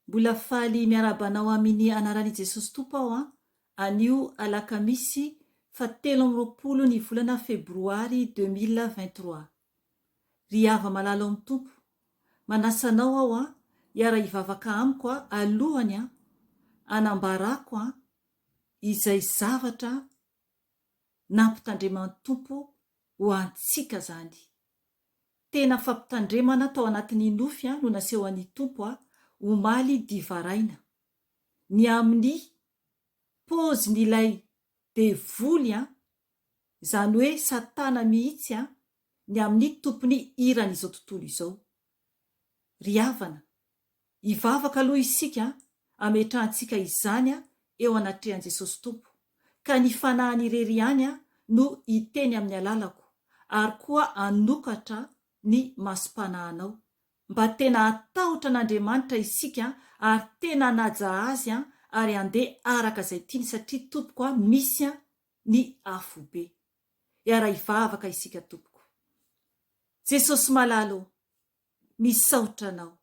Mbola faly miarahaba anao amin ny anaran i Jesosy Tompo aho an, anio alakamisy faha 23 ny volana febroary 2023. Ry hava malala ao amin'ny Tompo, manasa anao aho an hiara hivavaka amiko an alohany an hanambarako an izay zavatra nampitandreman'ny Tompo ho antsika zany. Tena fampitandremana tao anatin'ny nofy no nasehon'ny Tompo ahy omaly divaraina. Ny amin'ny paozin'ilay devoly an, izany hoe satana mihitsy an, ny amin'ny tompon'ny hiran'izao tontolo izao. Ry havana, hivavaka aloha isika hametrahantsika izany eo anatrehan'i Jesosy Tompo, ka ny Fanahiny irery ihany no hiteny amin'ny alalako, ary koa hanokatra ny masom-panahinao. Mba tena hatahotra an'Andriamanitra isika ary tena hanaja Azy ary handeha araka izay tiany satria tompoko misy ny afobe. Hiara-hivavaka isika tompoko. Jesosy malala ô, misaotra Anao,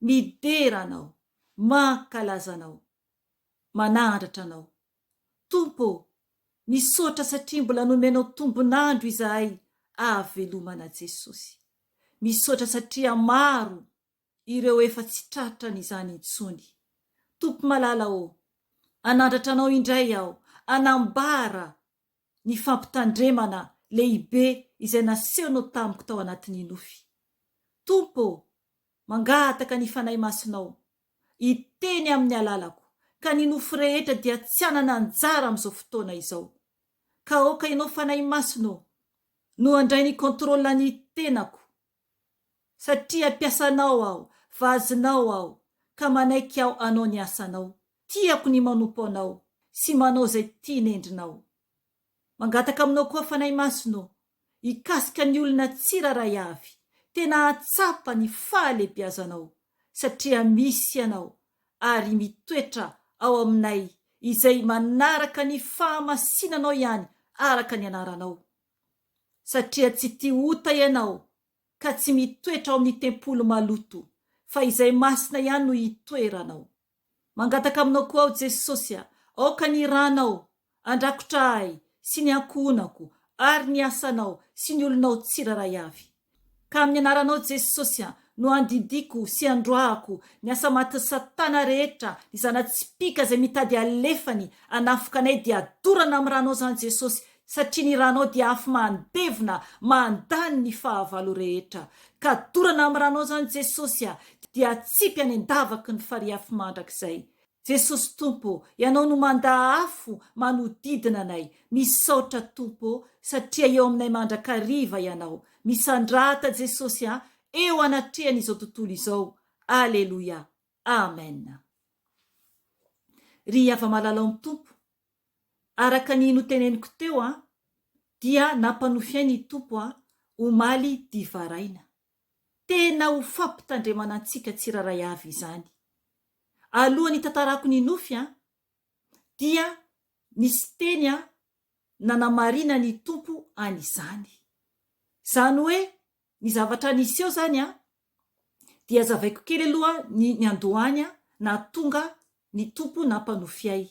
midera Anao, mankalaza Anao, manandratra Anao. Tompo ô, misaotra satria mbola nomenao tombon'andro izahay ahavelomana Jesosy. Misaotra satria maro ireo efa tsy tratran'izany intsony. Tompo malala ô, hanandratra Anao indray aho, hanambara ny fampitandremana lehibe izay nasehonao tamiko tao anatin'ny nofy. Tompo ô, mangataka ny Fanahy Masinao hiteny amin'ny alalako, ka ny nofy rehetra dia tsy hanana anjara amin'izao fotoana izao. Ka aoka Ianao Fanahy Masina ô, no handray ny contrôle ny tenako, satria mpiasanao aho, vazinao aho, ka manaiky aho hanao ny asanao. Tiako ny manompo Anao sy manao izay tian'endrinao. Mangataka aminao koa Fanahy Masina ô, hikasika ny olona tsirairay avy, tena hahatsapa ny fahalebiazanao, satria misy Ianao ary mitoetra ao aminay izay manaraka ny fahamasinanao ihany araka ny anaranao. Satria tsy tia ota Ianao ka tsy mitoetra ao amin'ny tempoly maloto, fa izay masina ihany no hitoeranao. Mangataka aminao koa aho Jesosy a, aoka ny ranao andrakotra ahy sy ny ankohonako ary ny asanao sy ny olonao tsiraray avy. Ka amin'ny anaranao Jesosy a no andidiako sy androahako ny asa matin'i satana rehetra, ny zana-tsipìka izay mitady alefany hanafoka anay dia dorana amin'ny ranao izany Jesosy satria ny ranao dia afo mandevona mandany ny fahavalo rehetra. Ka dorana amin'ny ranao izany Jesosy a, dia atsipy any an-davaky ny farihy afo mandrakizay. Jesosy Tompo ô, Ianao no mandà afo manodidina anay. Misaotra Tompo ô, satria eo aminay mandrakariva Ianao. Misandrata Jesosy a, eo anatrehan'izao tontolo izao. Aleloia. Amen. Ry hava-malala ao amin'ny Tompo, Araka ny noteneniko teo an, dia nampanofy ahy ny Tompo an, omaly divaraina. Tena ho fampitandremana antsika tsirairay avy izany. Alohan'ny hitantarako ny nofy an, dia nisy teny an, nanamarina ny Tompo an'izany. Izany hoe ny zavatra niseho izany an, dia hazavaiko kely aloha ny niandohany an, nahatonga ny Tompo nampanofy ahy.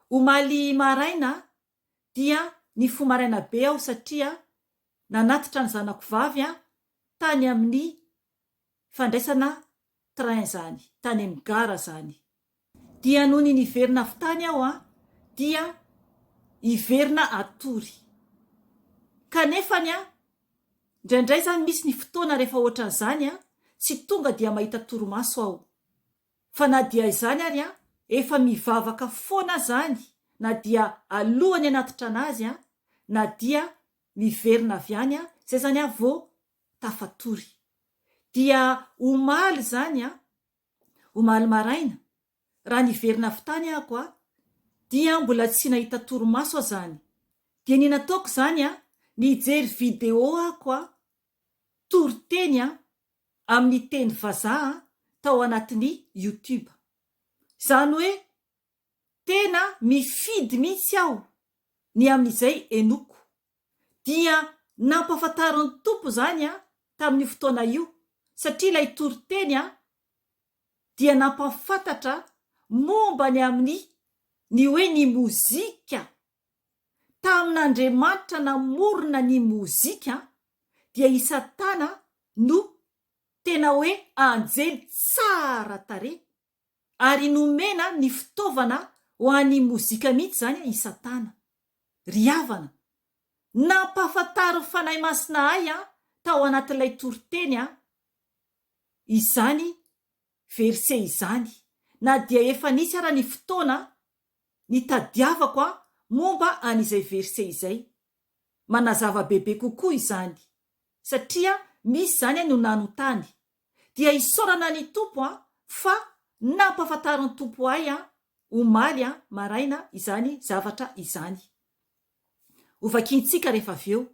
Omaly maraina dia nifoha maraina be aho satria nanatitra ny zanako vavy tany amin'ny fandraisana train zany, tany amin'ny gara zany. Dia nony niverina avy tany aho dia hiverina hatory. Kanefany indraindray zany misy ny fotoana rehefa ohatran'izany tsy tonga dia mahita torimaso aho. Fa na dia izany ary an, efa mivavaka foana zany na dia alohany hanatitra anazy an, na dia miverina avy any an, zay zany aho vao tafatory. Dia omaly zany an, omaly maraina, raha niverina avy tany ahako an, dia mbola tsy nahita torimaso aho zany. Dia ny nataoko zany an, nijery vidéo ahako an, toriteny an, amin'ny teny vazaha tao anatin'ny youtube. Izany hoe tena mifidy mihitsy aho ny amin'izay henoko. Dia nampahafantarin'ny Tompo izany tamin'io fotoana io satria ilay toriteny. dia nampahafantatra momba ny amin'ny ny hoe ny mozika tamin'Andriamanitra namorona ny mozika dia i Satana no tena hoe anjely tsara tarehy ary nomena ny fitaovana ho an'ny mozika mihitsy izany i Satana. Ry havana, nampahafantarin'ny Fanahy Masina ahy tao anatin'ilay toriteny izany verset izany, na dia efa nisy ara ny fotoana nitadiavako momba an'izay verset izay. Manazava bebe kokoa izany, satria misy izany no nanontany. Dia isaorana ny Tompo fa nampahafantarin'ny Tompo ahy omaly maraina izany zavatra izany. Hovakiantsika rehefa avy eo.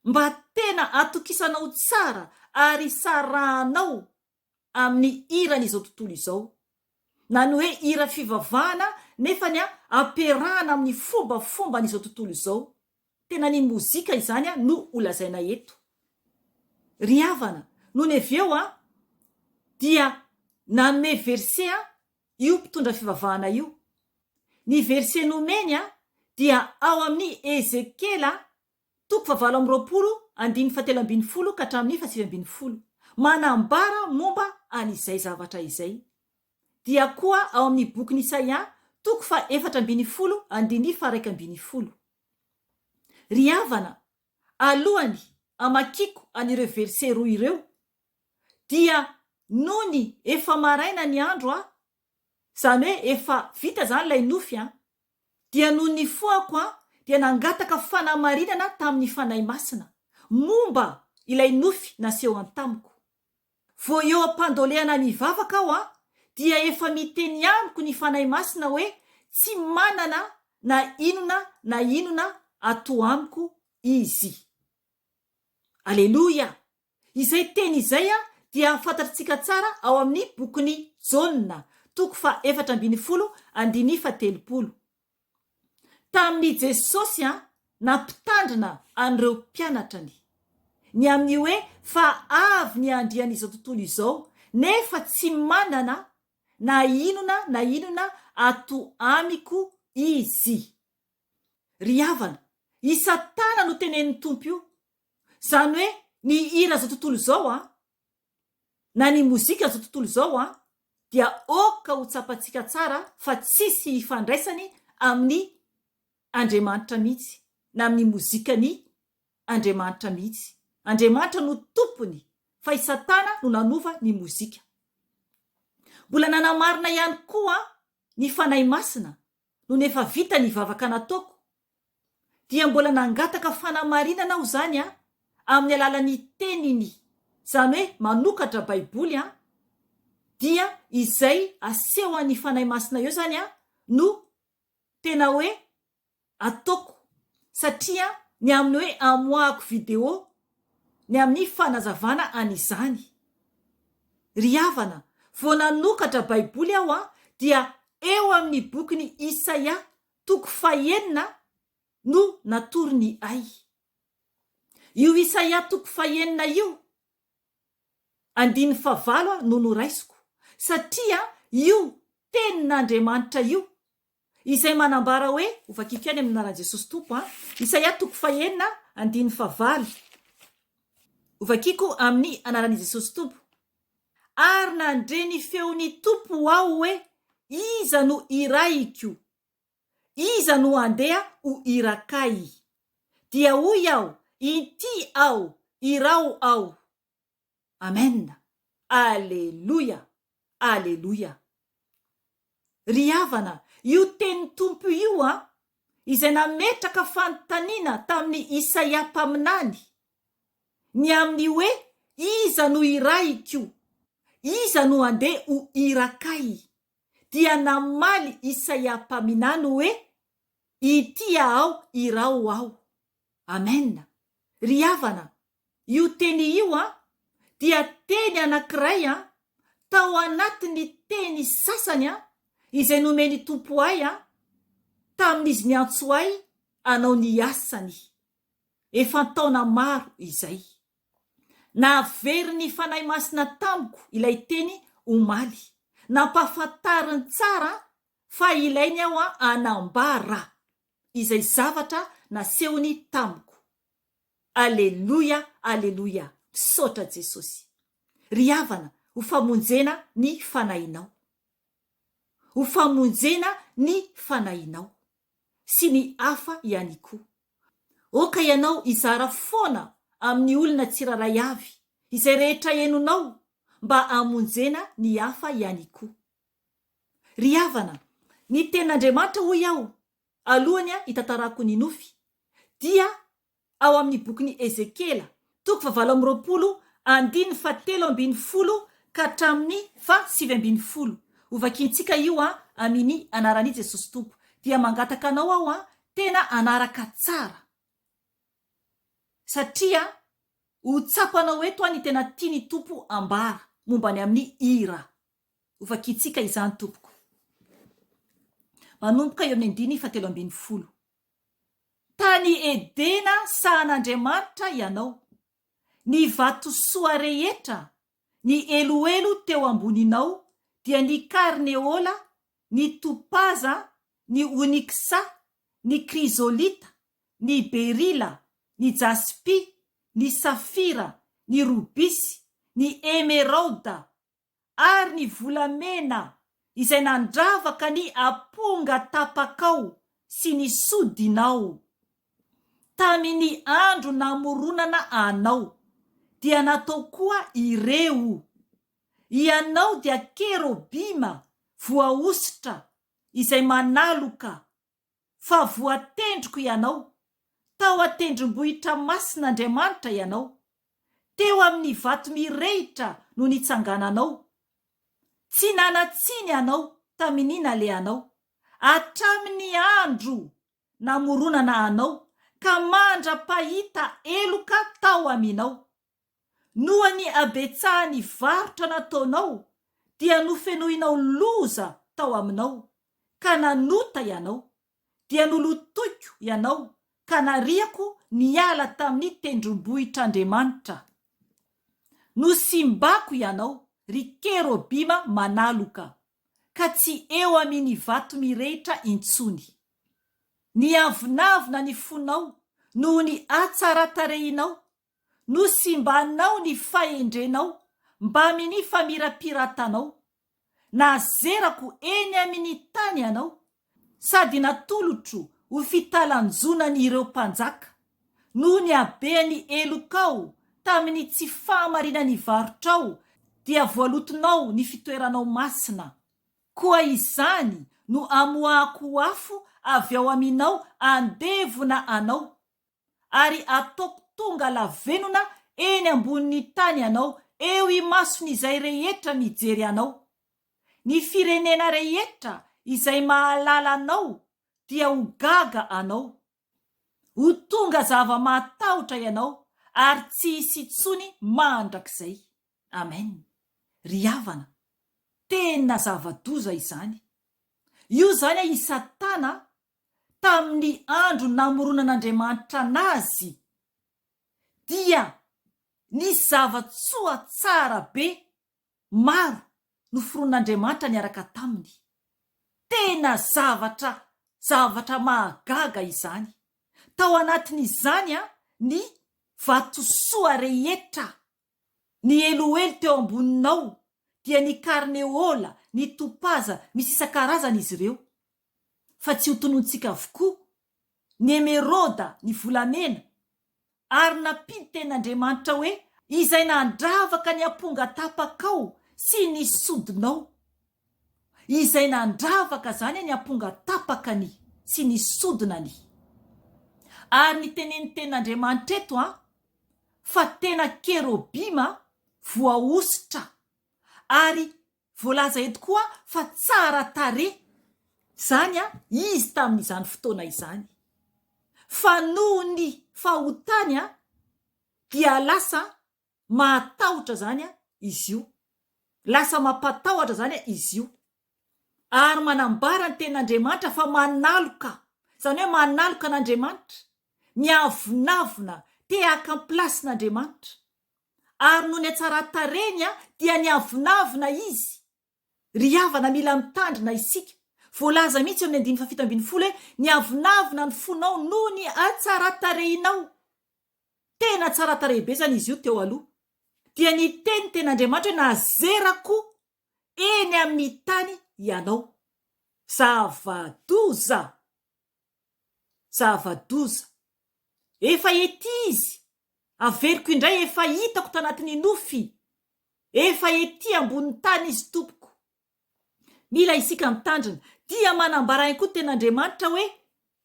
Mba tena atokisanao tsara ary sarahanao amin'ny hiran'izao tontolo izao. Na ny hoe hira fivavahana nefany ampiarahana amin'ny fombafomban'izao tontolo izao. Tena ny mozika izany no holazaina eto. Ry havana, nony avy eo dia nanome verset io mpitondra fivavahana io. Ny verset nomeny dia ao amin'ny Ezekiela toko fahavalo amby 20 andininy fahatelo ambin'ny folo ka hatramin'ny fahasivy ambin'ny folo, manambara momba an'izay zavatra izay. Dia koa ao amin'ny bokin'i Isaia toko faha-14 andininy faha-11. Ry havana, alohany hamakiako an'ireo verset roa ireo, dia nony efa maraina ny andro aho, izany hoe efa vita izany ilay nofy an, dia nony nifohako aho dia nangataka fanamarinana tamin'ny Fanahy Masina momba ilay nofy nasehony tamiko. Vao eo am-pandolehana mivavaka aho an, dia efa miteny amiko ny Fanahy Masina hoe tsy manana na inona na inona ato amiko izy. Aleloia! Izay teny izay dia fantatritsika tsara ao amin'ny bokin'i Jaona, toko faha-14 andininy faha-30. Tamin'i Jesosy nampitandrina an'ireo mpianatrany, ny amin'ny hoe fa avy ny andrian'izao tontolo izao, nefa tsy manana na inona na inona ato amiko izy. Ry havana, i Satana no tenenin'ny Tompo io. Izany hoe ny hira izao tontolo izao an, na ny mozika izao tontolo izao an, dia ok ho tsapantsika tsara fa tsisy ifandraisany amin'ny Andriamanitra mihitsy, na amin'ny mozikan'i Andriamanitra mihitsy. Andriamanitra no tompony fa i Satana no nanova ny mozika. Mbola nanamarina ihany koa ny Fanahy Masina nony efa vita ny vavaka nataoko dia mbola nangataka fanamarinana aho izany an, amin'ny alalan'ny teniny, izany hoe manokatra baiboly an, dia izay asehon'ny Fanahy Masina eo izany an no tena hoe ataoko, satria ny amin'ny hoe amoahako video ny amin'ny fanazavana an'izany. Ry havana, vao nanokatra baiboly aho an dia eo amin'ny bokin'i Isaia toko fahenina no natorony ahy. Io Isaia toko fahenina io, andininy fahavalo no noraisiko, satria io Tenin'Andriamanitra io, izay manambara hoe, hovakiko ihany amin'ny anaran'i Jesosy Tompo an, Isaia toko fahenina, andininy fahavalo, hovakiko amin'ny anaran'i Jesosy Tompo, Ary nandre ny feon'ny Tompo aho hoe, Iza no hirahiko? Iza no handeha ho irakay? Dia hoy aho, Inty aho, iraho aho. Amen! Aleloia! Aleloia! Ry havana, io tenin'ny Tompo io an, izay nametraka fanontaniana tamin'i Isaia mpaminany, ny amin'ny hoe iza no hirahiko, iza no handeha ho irakay? Dia namaly Isaia mpaminany hoe, Ity aho iraho aho. Amen. Ry havana, io teny io an, dia teny anankiray an, tao anatin'ny teny sasany an, izay nomen'ny Tompo ahy an, tamin'Izy niantso ahy hanao ny asany. Efa an-taona maro izay. Naverin'ny Fanahy Masina tamiko ilay teny omaly. Nampahafantariny tsara fa ilainy aho hanambara izay zavatra nasehony tamiko. Aleloia Aleloia misaotra Jesosy. Ry havana ho famonjena ny fanahinao. Ho famonjena ny fanahinao. Sy ny hafa ihany koa. Oka ianao hizara foana amin'ny olona tsirairay avy izay rehetra henonao mba hamonjena ny hafa ihany koa. Ry havana, ny tenin'Andriamanitra hoy aho Alohany hitantarako ny nofy, dia ao amin'ny bokin'i Ezekiela, toko fahavalo amby 20, andininy fahatelo ambin'ny folo ka hatramin'ny faha-19. Hovakintsika io amin'ny anaran'i Jesosy Tompo. Dia mangataka anao aho tena hanaraka tsara. Satria ho tsapanao eto ny tena tian'ny Tompo ambara momba ny amin'ny hira. Hovakintsika izany tompoko. Manomboka eo amin'ny andininy fahatelo ambin'ny folo. Tany Edena sahan'Andriamanitra ianao. Ny vatosoa rehetra, ny eloelo teo amboninao dia ny karneola, ny topaza, ny oniksa, ny krizolita, ny berila, ny jaspy, ny safira, ny robisy, ny emeraoda, ary ny volamena izay nandravaka ny aponga tapakao sy ny sodinao. Tamin' ny andro namoronana anao, dia natao koa ireo. Ianao dia kerobima voahosotra izay manaloka fa voatendriko ianao, tao an-tendrombohitra masin' Andriamanitra ianao, teo amin' ny vato mirehitra no nitsangananao, tsy nanan-tsiny ianao tamin' ny nalehanao, hatramin' ny andro namoronana anao ka mandra-pahita heloka tao aminao. Noho ny habetsahan'ny varotra nataonao dia nofenoinao loza tao aminao, ka nanota ianao, dia nolotoiko ianao ka nariako niala tamin'ny tendrombohitr'Andriamanitra. Nosimbako ianao, ry kerobima manaloka, ka tsy eo amin'ny vato mirehitra intsony. Niavonavona ny fonao noho ny hatsaran-tarehinao Nosimbanao ny fahendrenao mbamin'ny famirapiratanao. Nazerako eny amin'ny tany ianao, sady natolotro ho fitalanjonan'ireo mpanjaka, noho ny habean'ny helokao tamin'ny tsy fahamarinan'ny varotrao dia voalotonao ny fitoeranao masina. Koa izany no amoahako afo avy ao aminao handevona anao, ary ataoko tonga lavenona eny ambonin'ny tany ianao eo imason'izay rehetra mijery anao. Ny firenena rehetra izay mahalala anao dia ho gaga anao. Ho tonga zava-mahatahotra ianao ary tsy hisy intsony mandrakizay. Amen. Ry havana, tena zava-doza izany. Io izany i Satana tamin'ny andro namoronan'Andriamanitra anazy dia nisy zava-tsoa tsara be maro noforonin'Andriamanitra niaraka taminy. Tena zavatra zavatra mahagaga izany. Tao anatin'izany ny vatosoa rehetra Nihelohelo teo amboninao dia ny karneola, ny topaza, misy isan-karazany izy ireo. Fa tsy ho tonontsika avokoa. Ny emeroda, ny volamena. Ary nampiany tenin'Andriamanitra hoe, Izay nandravaka ny amponga tapakao sy ny sodinao. Izay nandravaka izany ny amponga tapakany sy ny sodinany. Ary ny tenenin'ny tenin'Andriamanitra eto an, fa tena kerobima voahosotra ary voalaza eto koa fa tsara tarehy izany izy tamin'izany fotoana izany fa noho ny fahotany dia lasa mahatahotra izany izy io lasa mampatahotra izany izy io ary manambara ny tenin'Andriamanitra fa manaloka, izany hoe manaloka an'Andriamanitra, miavonavona, te haka ny place-n'Andriamanitra. Ary noho ny hatsaran-tarehiny dia niavonavona izy. Ry havana mila mitandrina isika. Voalaza mihitsy eo amin'ny andininy faha-17 hoe niavonavona ny fonao noho ny hatsaran-tarehinao. Tena tsara tarehy be zany izy io teo aloha. Dia niteny ny tenin'Andriamanitra hoe nazerako eny amin'ny tany ianao. Zava-doza! Zava-doza! Efa ety izy! Averiko indray efa hitako tanatin'ny nofy! Efa ety ambonin'ny tany izy tompoko! Mila isika mitandrina. Dia manambara ihany koa ny tenin'Andriamanitra hoe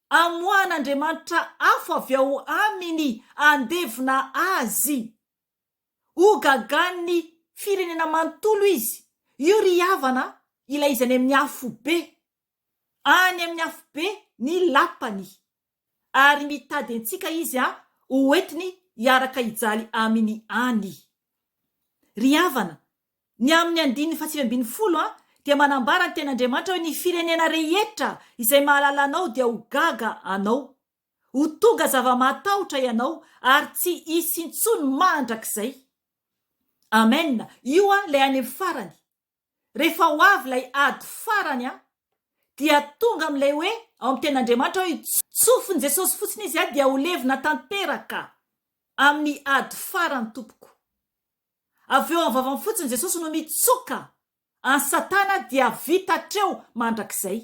amoahan'Andriamanitra afo avy ao aminy handevona azy. Ho gagan'ny firenena manontolo izy. Io ry havana ilay izy any amin'ny afobe. Any amin'ny afobe ny lapany. Ary mitady antsika izy ho entiny hiaraka hijaly aminy any. Ry havana, Ny amin'ny andininy faha-19 dia manambara ny Tenin'Andriamanitra hoe ny firenena rehetra izay mahalala anao dia ho gaga anao. Ho tonga zava-mahatahotra ianao ary tsy hisy intsony mandrakizay. Amen. Io ilay any amin'ny farany. Rehefa ho avy ilay ady farany dia tonga amin'ilay hoe ao amin'ny Tenin'Andriamanitra hoe tsofin'i Jesosy fotsiny izy dia ho levona tanteraka amin'ny ady farany tompoko. Avy eo amin'ny vavany fotsiny Jesosy no mitsoka an'i Satana dia vita hatreo mandrakizay.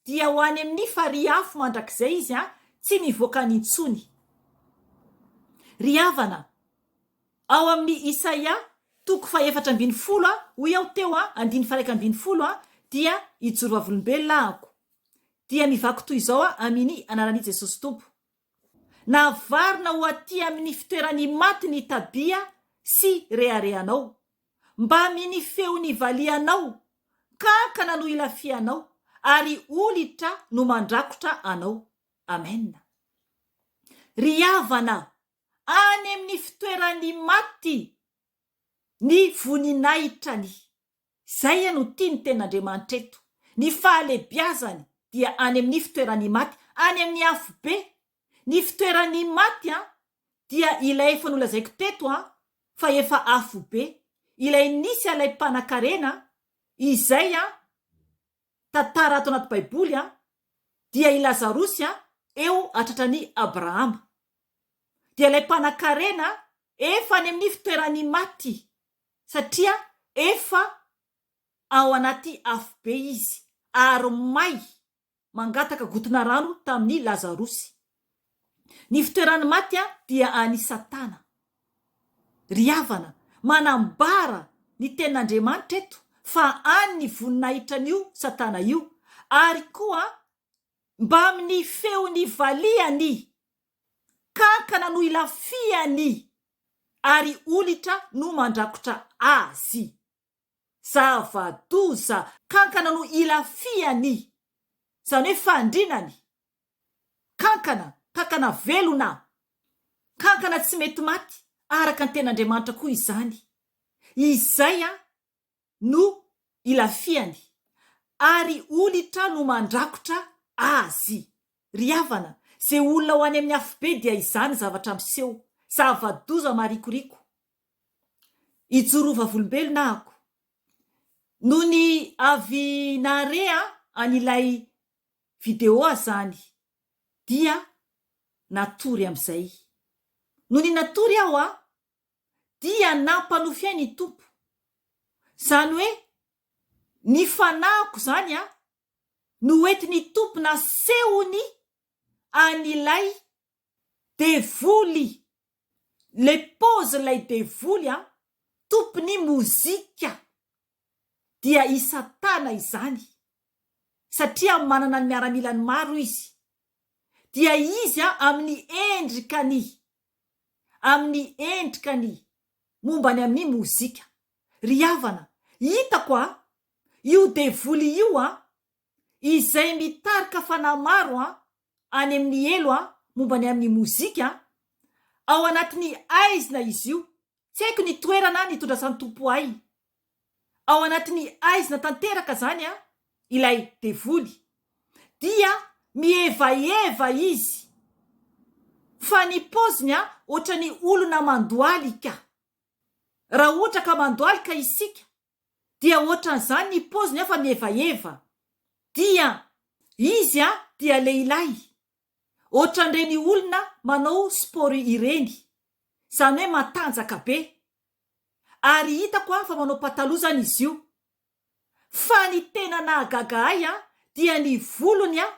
Dia ho any amin'ny farihy afo mandrakizay izy an, tsy mivoaka any intsony. Ry havana, ao amin'ny Isaia toko faha-14 an, hoy aho teo an, andininy faha-11 an, dia hijoro vavolombelona ahako. Dia mivaky toy izao an, amini anaran'i Jesosy Tompo. Navarina ho aty amin' ny fitoeran' i maty ny tabia sy reharehanao, mbamin' ny feon' i valihanao, kankana no ilafihanao, ary olitra no mandrakotra anao. Amen. Ry havana, any amin' ny fitoeran' ny maty ny voninahitrany. Izay no tian'ny Tenin'Andriamanitra eto. Ny fahalebiazany dia any amin'ny fitoeran'ny maty, any amin'ny afobe. Ny fitoeran'ny maty dia ilay efa nolazaiko teto fa efa afobe, ilay nisy an'ilay mpanakarena izay tantara ato anaty Baiboly dia i Lazarosy eo hatratran'i Abrahama. Dia ilay mpanakarena efa any amin'ny fitoeran'ny maty. satria efa ao anaty afobe izy ary may mangataka gotina rano tamin'i Lazarosy. Ny fitoeran'ny maty dia an'i Satana. Ry havana, manambara ny tenin'Andriamanitra eto fa any ny voninahitran'io Satana io ary koa mbamin'ny feon'ny valiany kankana no ilafiany ary olitra no mandrakotra azy. Zava-doza! Kankana no ilafiany, izany hoe fandrinany. Kankana, kankana velona, kankana tsy mety maty, araka ny tenin'Andriamanitra koa izany. Izay no ilafiany, ary olitra no mandrakotra azy. Ry havana, ze olona ho any amin'ny afobe dia izany zavatra miseho. Zava-doza marikoriko. Hijoro ho vavolombelona ahako. Nony avy nahare an'ilay video aho zany dia natory amin'izay. Nony natory aho dia nampanofy ahy ny Tompo. Izany hoe ny fanahiko izany an, no hoentin'ny Tompo nasehony an'ilay devoly, le paozin'ilay devoly an, tompon'ny mozika, dia i Satana izany, satria manana ny miaramilany maro izy, dia izy an amin'ny endrikany amin'ny endrika ny momba ny amin'ny mozika. Ry havana, hitako a, io devoly io a, izay mitarika fanahy maro a, any amin'ny helo a, momba ny amin'ny mozika a, ao anatin'ny aizina izy io, tsy haiko ny toerana nitondrasan'ny Tompo ahy Ao anatin'ny haizina tanteraka izany ilay devoly, dia mihevaheva izy, fa ny paoziny ohatran'ny olona mandohalika. Raha ohatra ka mandohalika isika, Dia ohatran'izany ny paoziny an fa mihevaheva. Dia izy an dia lehilahy. Ohatran'ireny olona manao sport ireny. Izany hoe matanjaka be. Ary hitako an fa manao pataloha izany izy io. Fa ny tena nahagaga ahy an dia ny volony an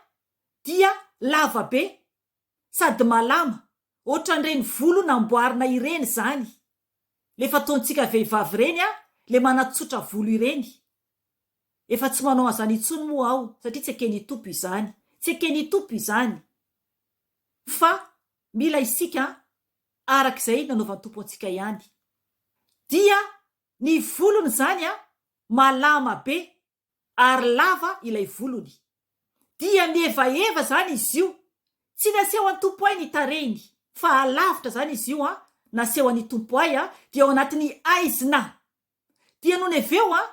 dia lava be sady malama ohatran'ireny volo namboarina ireny izany. Le fataontsika vehivavy ireny an le manatsotra volo ireny. Efa tsy manao an'izany intsony moa aho satria tsy eken'i Tompo izany. Tsy eken'i Tompo izany. Fa mila isika araka izay nanaovan'i Tompo antsika ihany. Dia ny volony izany an malama be ary lava ilay volony. Dia mihevaheva izany izy io. Tsy naseho an'i Tompo ahy ny tarehiny, fa alavitra izany izy io an, naseho an'i Tompo ahy an, dia ao anatin'ny aizina. Dia nony avy eo an,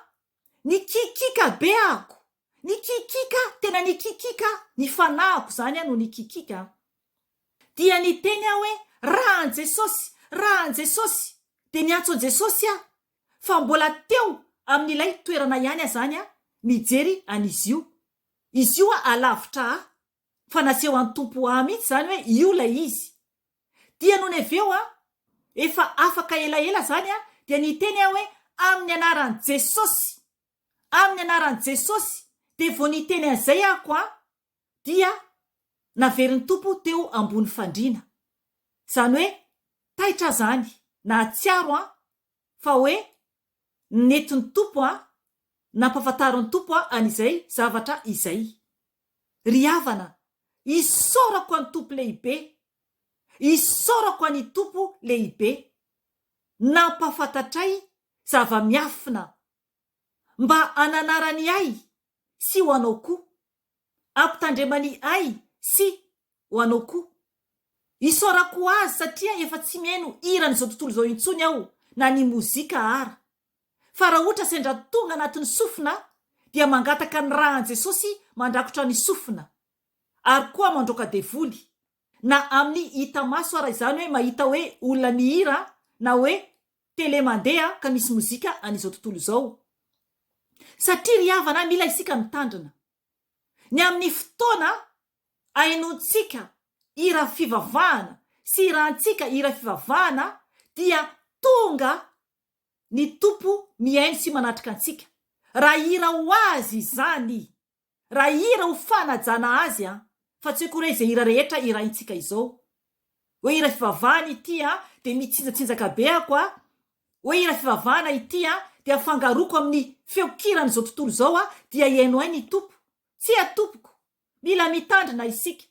nikikiaka be ahako, nikikiaka, tena nikikiaka, ny fanahiko izany an no nikikiaka an. Dia niteny aho hoe, Raha an'i Jesosy, raha an'i Jesosy! Dia niantso an'i Jesosy aho. Fa mbola teo amin'ilay toerana ihany aho izany mijery an'izy io. Izy io alavitra ahy. Fa naseho an'i Tompo ahy mihitsy izany hoe io ilay izy. Dia nony avy eo aho, efa afaka elaela izany aho, dia niteny aho hoe amin'ny anaran'i Jesosy! Amin'ny anaran'i Jesosy! Dia vao niteny an'izay aho an, dia naverin'ny Tompo teo ambony fandriana. Izany hoe taitra aho izany, nahatsiaro an, fa hoe nentin'ny Tompo an, nampahafantarin'ny Tompo an an'izay zavatra izay. Ry havana, isaorako an'i Tompo lehibe, isaorako an'i Tompo lehibe, nampahafantatray zava-miafina mba hananarany ahy sy ho anao koa, ampitandremany ahy sy ho anao koa. Isaorako azy satria efa tsy mihaino hiran'izao tontolo izao intsony aho na ny mozika ara. Fa raha ohatra sendra tonga anatin'ny sofina dia mangataka ny ra an'i Jesosy mandrakotra ny sofina. Ary koa mandroaka devoly. Na amin'ny hita maso ara izany hoe mahita hoe olona mihira na hoe tele mandeha ka misy mozika an'izao tontolo izao. Satria ry havana mila isika mitandrina. Ny amin'ny fotoana ahenoantsika hira fivavahana sy hirantsika hira fivavahana dia tonga ny Tompo mihaino sy manatrika antsika. Raha hira ho Azy izany, raha hira ho fanajana Azy an, fa tsy hoe koa hoe izay hira rehetra hirahintsika izao. Hoe hira fivavahana ity an, dia mitsinjatsinjaka be ako an, hoe hira fivavahana ity an, dia afangaroko amin'ny feon-kiran'izao tontolo izao an, dia hihaino ahy ny Tompo. Tsia tompoko, mila mitandrina isika.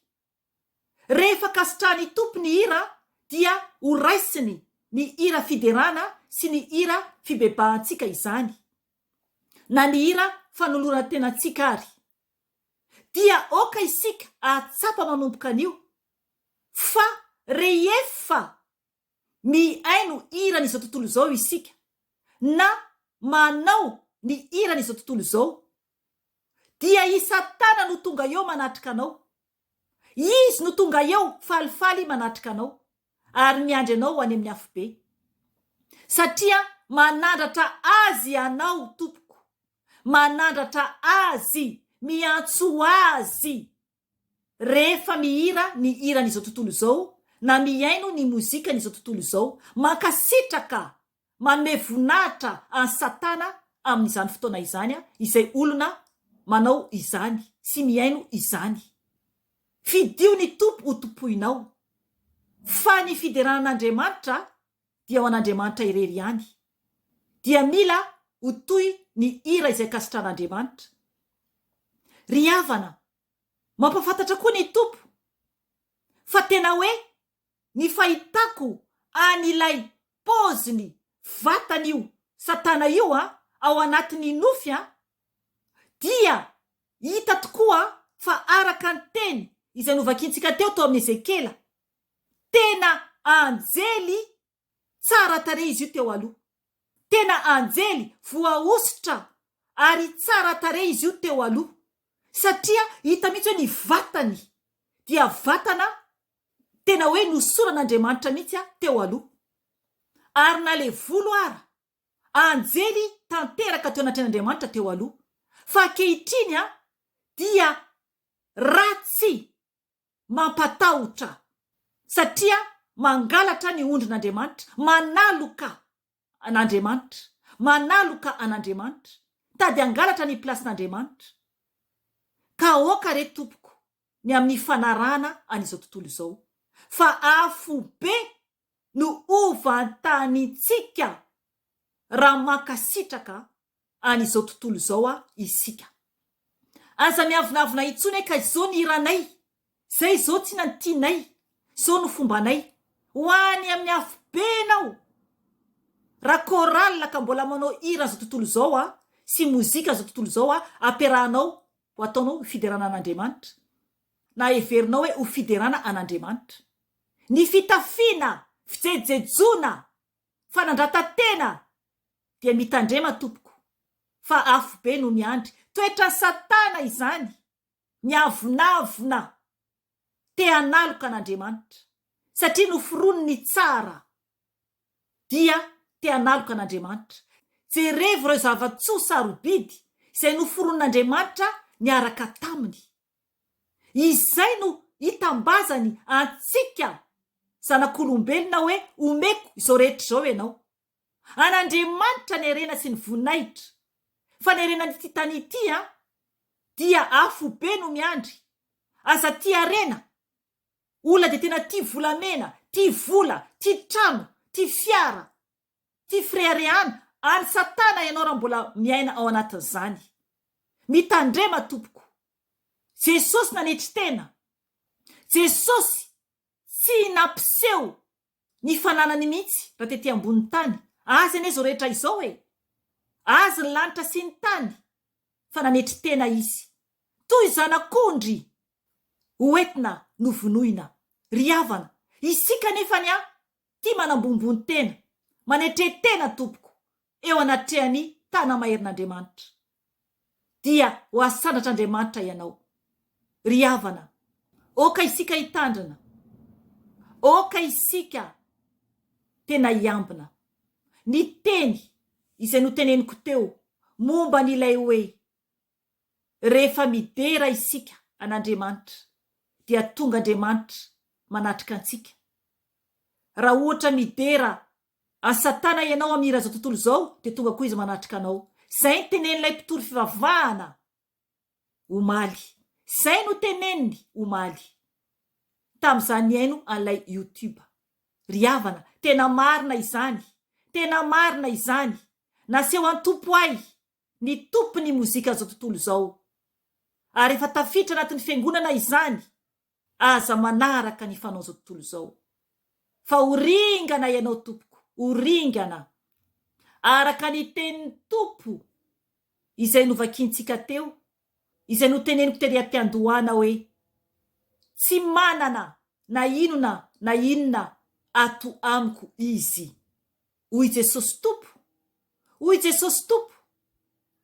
Rehefa kasitrahan'ny Tompo ny hira dia ho raisiny ny hira fiderana sy ny hira fibebahantsika izany, na ny hira fanoloran-tenantsika ary. Dia aoka isika hahatsapa manomboka anio fa rehefa mihaino hiran'izao tontolo izao isika na manao ny hiran'izao tontolo izao dia i Satana no tonga eo manatrika anao. Izy no tonga eo falifaly manatrika anao ary miandry anao ho any amin'ny afobe. Satria manandratra azy ianao tompoko. Manandratra azy, miantso azy. Rehefa mihira ny hiran'izao tontolo izao na mihaino ny mozikan'izao tontolo izao, mankasitraka, manome voninahitra an'i Satana amin'izany fotoana izany izay olona manao izany sy mihaino izany. Fidio ny Tompo ho tompoinao. Fa ny fiderana an'Andriamanitra dia ho an'Andriamanitra irery ihany. Dia mila ho toy ny hira izay ankasitran'Andriamanitra. Ry havana, mampahafantatra koa ny Tompo fa tena hoe ny fahitako an'ilay paoziny vatan'io satana io ao anatin'ny nofy dia hita tokoa fa araka ny teny izay novakintsika teo tao amin'ny Ezekiela, tena anjely tsara tarehy izy io teo aloha. Tena anjely voahosotra ary tsara tarehy izy io teo aloha. Satria hita mihitsy hoe ny vatany dia vatana tena hoe nosoran'Andriamanitra mihitsy teo aloha. Ary na le volo ara. Anjely tanteraka teo anatrehan'Andriamanitra teo aloha. Fa ankehitriny dia ratsy mampatahotra satria mangalatra ny ondrin'Andriamanitra, manaloka an'Andriamanitra, manaloka an'Andriamanitra, mitady hangalatra ny plasin'Andriamanitra. Ka aoka re tompoko ny amin'ny fanarahana an'izao tontolo izao fa afobe no hovantanintsika raha mankasitraka an'izao tontolo izao isika. Aza miavonavona intsony hoe ka izao ny hiranay, izay izao tsinona ny tianay, izao no fombanay. Ho any amin'ny afobe ianao raha chorale ka mbola manao hiran'izao tontolo izao sy mozikan'izao tontolo izao ampiarahanao ho ataonao ho fiderana an'Andriamanitra na heverinao hoe ho fiderana an'Andriamanitra. Ny fitafiana, fijejojejoana, fanandratan-tena dia mitandrema tompoko fa afobe no miandry. Toetran'i Satana izany, miavonavona, te hanaloka an'Andriamanitra satria noforoniny ny tsara dia te hanaloka an'Andriamanitra. Jerevo ireo zava-tsoa sarobidy izay noforonin'Andriamanitra niaraka taminy. Izay no itambazany antsika zanak'olombelona hoe omeko izao rehetra izao ianao. An'Andriamanitra ny harena sy ny voninahitra. Fa ny harenan'ity tany ity an, dia afobe no miandry. Aza tia harena. Olona dia tena tia volamena, tia vola, tia trano, tia fiara, tia fireharehana. Any satana ianao raha mbola miaina ao anatin'izany. Mitandrema tompoko. Jesosy nanetry tena. Jesosy tsy nampiseho ny fananany mihitsy raha tety ambonin'ny tany. Azy anie izao rehetra izao e! Azy ny lanitra sy ny tany fa nanetry tena Izy. Toy zanak'ondry ho entina novonoina. Ry havana, isika anefa ny ahy tia manambombony tena, manetre tena tompoko eo anatrehan'ny tana-maherin'Andriamanitra. Dia ho asandratr'Andriamanitra ianao. Ry havana, aoka isika hitandrina, aoka isika tena hiambina. Ny teny izay noteneniko teo momba an'ilay hoe rehefa midera isika an'Andriamanitra dia tonga Andriamanitra manatrika antsika. Raha ohatra midera An'i Satana ianao amin'ny hiran'izao tontolo izao dia tonga koa izy manatrika anao. Izay no tenenin'ilay mpitory fivavahana omaly. Izay no teneniny omaly. Tamin'izaho nihaino an'ilay YouTube. Ry havana, tena marina izany. Tena marina izany. Naseho an-tompo ahy ny tompon'ny mozikan'izao tontolo izao. Ary efa tafiditra anatin'ny fiangonana izany. Aza manaraka ny fanaon'izao tontolo izao. Fa ho ringana ianao tompoko, ho ringana. Araka ny tenin'ny Tompo izay novakintsika teo, izay noteneniko tery am-piandohana hoe, Tsy manana na inona na inona ato amiko izy. Hoy Jesosy Tompo. Hoy Jesosy Tompo.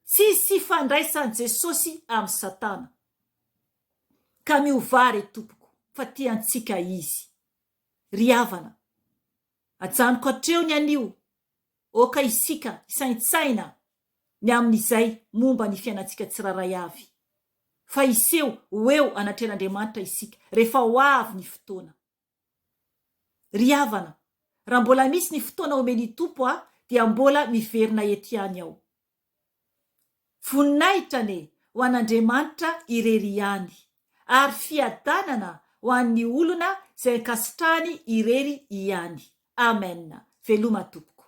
Tsisy ifandraisan'i Jesosy amin'i Satana. Ka miovà re tompoko fa tia antsika Izy. Ry havana, ajanoko hatreo ny anio, aoka isika hisaintsaina ny amin'izay momba ny fiainantsika tsirairay avy, fa hiseho ho eo anatrehan'Andriamanitra isika rehefa ho avy ny fotoana. Ry havana, raha mbola misy ny fotoana omen'i Tompo ahy dia mbola miverina eto ihany aho. Voninahitra anie ho an'Andriamanitra irery ihany, ary fiadanana ho an'ny olona izay ankasitrahany irery ihany. Amen. Veloma tompoko.